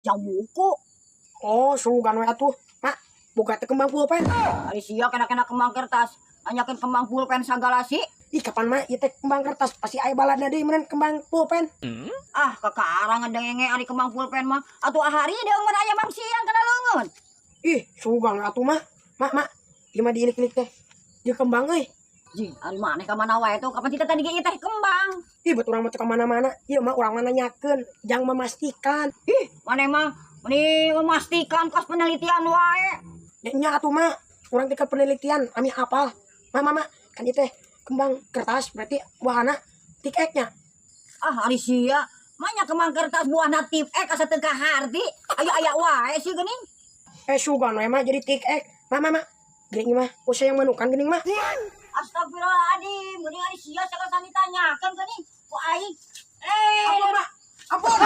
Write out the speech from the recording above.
Jang buku. Oh, sugan we atuh. Mak, boga teu kembang pulpen? Ari sia kena-kena kembang kertas. Nanyakeun kembang pulpen sagala sih. Ih, kapan mah ieu teh kembang kertas pasti aya balada deui meureun kembang pulpen. Ah, kakarangan dengenge ari kembang pulpen mah. Atuh ahari deung mun aya mang siang kana leungeun. Ih, sugan we atuh mah. Mak, mak, ieu mah diilik-ilik teh. Ieu kembang euy. Jing, ari maneh ka mana wae tuh? Kapan kita tadi ge ieu teh kembang? Ih, bet urang mah teu ka mana-mana. Ieu mah urang mah nanyakeun, jang memastikan. Ih, maneh mah meni memastikan kos penelitian wae. Ya nya atuh mah, urang teh ke penelitian, ami apal. Mak, mak, mak, kan ieu teh kembang kertas berarti buahana Tip-Ex nya. Ah, ari sia. Manya kembang kertas buahna Tip-Ex asa teu kaharti. Aya aya wae sih geuning. Eh, sugan we mah jadi Tip-Ex. Mak, mak, mak. Geuning mah, usah yang manukan geuning mah. Astagfirullahaladzim, geuning ari sia sakali ditanyakeun geuning ku aing. Eh, Ampun, mak. Ampun.